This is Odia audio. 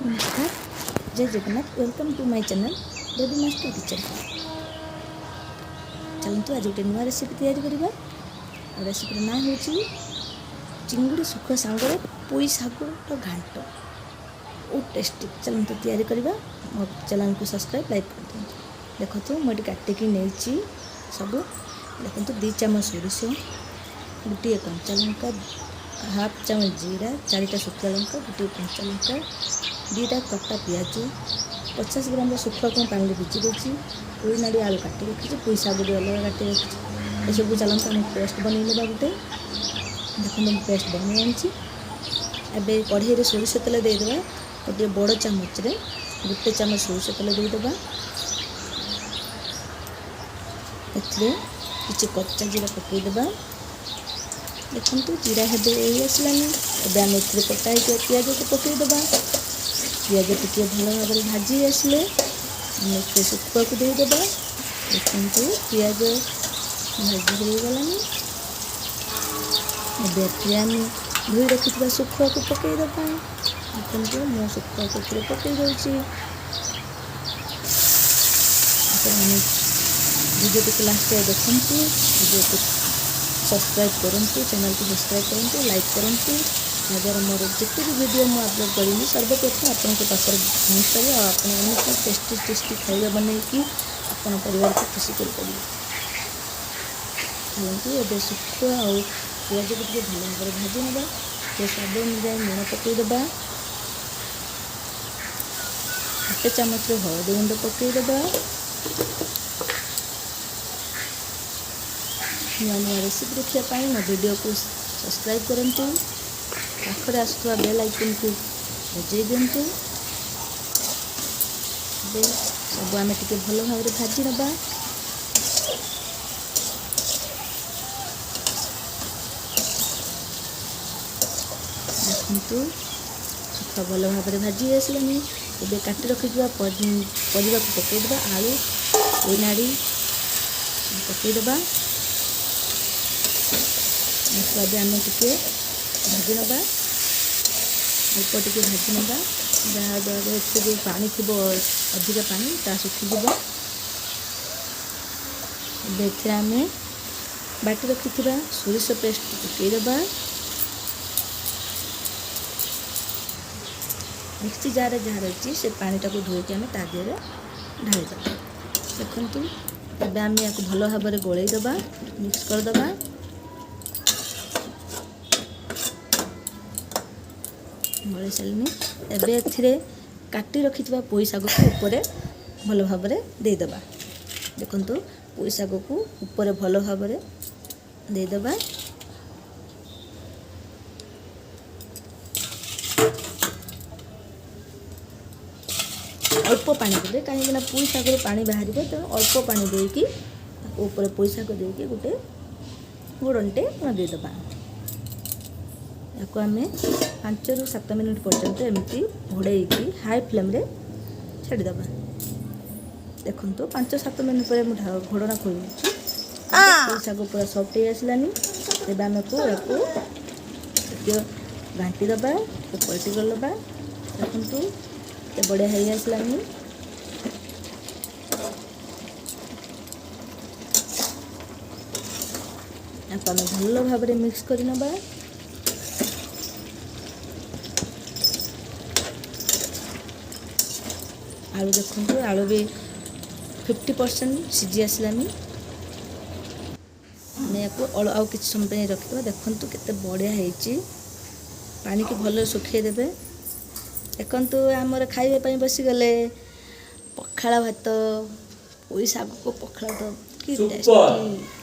ନମସ୍କାର, ଜୟ Jagannath. Welcome to my channel baby master kitchen. ଚାଲନ୍ତୁ, ଆଜି ଗୋଟେ ନୂଆ ରେସିପି ତିଆରି କରିବା। ଆଉ ରେସିପିର ନାଁ ହେଉଛି ଚିଙ୍ଗୁଡ଼ି ଶୁଖୁଆ ସାଙ୍ଗରେ ପୋଇ ଶାଗର ଘାଣ୍ଟ, ବହୁତ ଟେଷ୍ଟି। ଚାଲନ୍ତୁ ତିଆରି କରିବା। ମୋ ଚ୍ୟାନେଲକୁ ସବସ୍କ୍ରାଇବ୍, ଲାଇକ୍ କରିଦିଅନ୍ତୁ। ଦେଖନ୍ତୁ, ମୁଁ ଏଠି କାଟିକି ନେଇଛି ସବୁ। ଦେଖନ୍ତୁ, 2 ଚାମଚ ସୋରିଷ, ଗୋଟିଏ କଞ୍ଚା ଲଙ୍କା, ହାଫ୍ ଚାମଚ ଜିରା, ଚାରିଟା ଶୁଖିଲା ଲଙ୍କା, ଗୋଟିଏ କଞ୍ଚା ଲଙ୍କା, 2ଟା କଟା ପିଆଜ, 50 ଗ୍ରାମର ଶୁଖୁଆକୁ ମୁଁ ପାଣିରେ ଭିଜି ଦେଇଛି। ପୋଇ ନାଡ଼ି, ଆଳୁ କାଟି ରଖିଛି। ପୋଇ ଶାଗ ବି ଅଲଗା କାଟି ରଖିଛି। ଏସବୁ ଚାଲନ୍ତୁ ଆମେ ପେଷ୍ଟ ବନେଇ ନେବା ଗୋଟେ। ଦେଖନ୍ତୁ, ମୁଁ ପେଷ୍ଟ ବନେଇ ଆଣିଛି। ଏବେ କଢ଼େଇରେ ସୋରିଷ ତେଲ ଦେଇଦେବା। ଗୋଟିଏ ବଡ଼ ଚାମଚରେ 1 ଚାମଚ ସୋରିଷ ତେଲ ଦେଇଦେବା। ଏଥିରେ କିଛି କଞ୍ଚା ଜିରା ପକାଇଦେବା। ଦେଖନ୍ତୁ, ଜିରା ଏବେ ହେଇ ଆସିଲାଣି। ଏବେ ଆମେ ଏଥିରେ କଟା ହେଇଥିବା ପିଆଜକୁ ପକାଇଦେବା। ପିଆଜ ଟିକିଏ ଭଲ ଭାବରେ ଭାଜି ଆସିଲେ ଆମେ ଏଥିରେ ଶୁଖୁଆକୁ ଦେଇଦେବା। ଦେଖନ୍ତୁ, ପିଆଜ ଭାଜି ହେଇଗଲାଣି। ଏବେ ଏଥିରେ ଆମେ ଧୋଇ ରଖିଥିବା ଶୁଖୁଆକୁ ପକାଇଦେବା। ଦେଖନ୍ତୁ, ମୁଁ ଶୁଖୁଆକୁ ଏଥିରେ ପକାଇ ଦେଉଛି। ଆପଣମାନେ ଭିଡ଼ିଓଟିକୁ ଲାଷ୍ଟ ଯାଏ ଦେଖନ୍ତୁ, ଭିଡ଼ିଓକୁ ସବସ୍କ୍ରାଇବ୍ କରନ୍ତୁ, ଚ୍ୟାନେଲକୁ ସବସ୍କ୍ରାଇବ୍ କରନ୍ତୁ, ଲାଇକ୍ କରନ୍ତୁ, ଯାହାଦ୍ୱାରା ମୋର ଯେତେ ବି ଭିଡ଼ିଓ ମୁଁ ଅପଲୋଡ଼ କରିବି, ସର୍ବପ୍ରଥମେ ଆପଣଙ୍କ ପାଖରେ ପହଞ୍ଚିପାରିବ ଆଉ ଆପଣ ଏମିତି ଟେଷ୍ଟି ଟେଷ୍ଟି ଖାଇବା ବନେଇକି ଆପଣ ପରିବାରକୁ ଖୁସି କରିପାରିବେ। ଚାଲନ୍ତୁ, ଏବେ ଶୁଖୁଆ ଆଉ ପିଆଜକୁ ଟିକେ ଭଲ ଭାବରେ ଭାଜି ନେବା। ଟିକେ ସ୍ୱାଦ ଅନୁଯାୟୀ ଲୁଣ ପକାଇଦେବା। 1 ଚାମଚର ହଳଦୀ ଗୁଣ୍ଡ ପକାଇଦେବା। ନୂଆ ନୂଆ ରେସିପି ଦେଖିବା ପାଇଁ ମୋ ଭିଡ଼ିଓକୁ ସବସ୍କ୍ରାଇବ୍ କରନ୍ତୁ, ପାଖରେ ଆସୁଥିବା ବେଲ୍ ଆଇକନ୍କୁ ବଜାଇ ଦିଅନ୍ତୁ। ଏବେ ସବୁ ଆମେ ଟିକେ ଭଲ ଭାବରେ ଭାଜି ନେବା। ଦେଖନ୍ତୁ, ଶୁଖୁଆ ଭଲ ଭାବରେ ଭାଜି ଆସିଲାଣି। ଏବେ କାଟି ରଖିଥିବା ପରିବାକୁ ପକାଇଦେବା। ଆଳୁ, ପୋଇନାଡ଼ି ପକାଇଦେବା। ଏହାକୁ ଏବେ ଆମେ ଟିକେ ଭାଜି ନେବା, ଅଳ୍ପ ଟିକେ ଭାଜି ନେବା, ଯାହାଦ୍ୱାରା ଏଥିରେ ଯେଉଁ ପାଣି ଥିବ, ଅଧିକା ପାଣି, ତାହା ଶୁଖିଯିବ। ଏବେ ଏଥିରେ ଆମେ ବାଟି ରଖିଥିବା ସୋରିଷ ପେଷ୍ଟ ପକାଇଦେବା। ମିକ୍ସି ଜାରରେ ଯାହା ରହିଛି, ସେ ପାଣିଟାକୁ ଧୋଇକି ଆମେ ତା ଦେହରେ ଢାଳିଦେବା। ଦେଖନ୍ତୁ, ଏବେ ଆମେ ୟାକୁ ଭଲ ଭାବରେ ଗୋଳେଇ ଦେବା, ମିକ୍ସ କରିଦେବା। ଗୋଳେଇ ସାରିଲିଣି। ଏବେ ଏଥିରେ କାଟି ରଖିଥିବା ପୋଇ ଶାଗକୁ ଉପରେ ଭଲ ଭାବରେ ଦେଇଦେବା। ଦେଖନ୍ତୁ, ପୋଇ ଶାଗକୁ ଉପରେ ଭଲ ଭାବରେ ଦେଇଦେବା। ଅଳ୍ପ ପାଣି ଦେବେ, କାହିଁକିନା ପୋଇ ଶାଗରୁ ପାଣି ବାହାରିବ। ତେଣୁ ଅଳ୍ପ ପାଣି ଦେଇକି ତାକୁ ଉପରେ ପୋଇ ଶାଗ ଦେଇକି ଗୋଟେ ଘୋଡ଼ଣୀଟେ ଲଗେଇଦେବା। ୟାକୁ ଆମେ 5ରୁ 7 ମିନିଟ୍ ପର୍ଯ୍ୟନ୍ତ ଏମିତି ଘୋଡ଼େଇକି ହାଇ ଫ୍ଲେମ୍ରେ ଛାଡ଼ିଦେବା। ଦେଖନ୍ତୁ, 5-7 ମିନିଟ୍ ପରେ ମୁଁ ଘୋଡ଼ଣା ଖୋଲୁଛି। ପୋଇ ଶାଗ ପୁରା ସଫ୍ଟ ହେଇ ଆସିଲାନି। ଏବେ ଆମକୁ ୟାକୁ ଟିକେ ଘାଣ୍ଟି ଦେବା, ଟିକେ ପଲଟି କରିଦେବା। ଦେଖନ୍ତୁ, କେତେ ବଢ଼ିଆ ହେଇ ଆସିଲାନି। ୟାକୁ ଆମେ ଭଲ ଭାବରେ ମିକ୍ସ କରି ନେବା। ଆଳୁ ଦେଖନ୍ତୁ, ଆଳୁ ବି 50% ସିଝି ଆସିଲାନି। ଆମେ ୟାକୁ ଆଉ କିଛି ସମୟ ପାଇଁ ରଖିଦେବା। ଦେଖନ୍ତୁ, କେତେ ବଢ଼ିଆ ହେଇଛି। ପାଣିକି ଭଲରେ ଶୁଖେଇ ଦେବେ। ଦେଖନ୍ତୁ, ଆମର ଖାଇବା ପାଇଁ ବସିଗଲେ। ପଖାଳ ଭାତ, ପୋଇ ଶାଗକୁ ପଖାଳ ଭାତ କି ଟେଷ୍ଟି!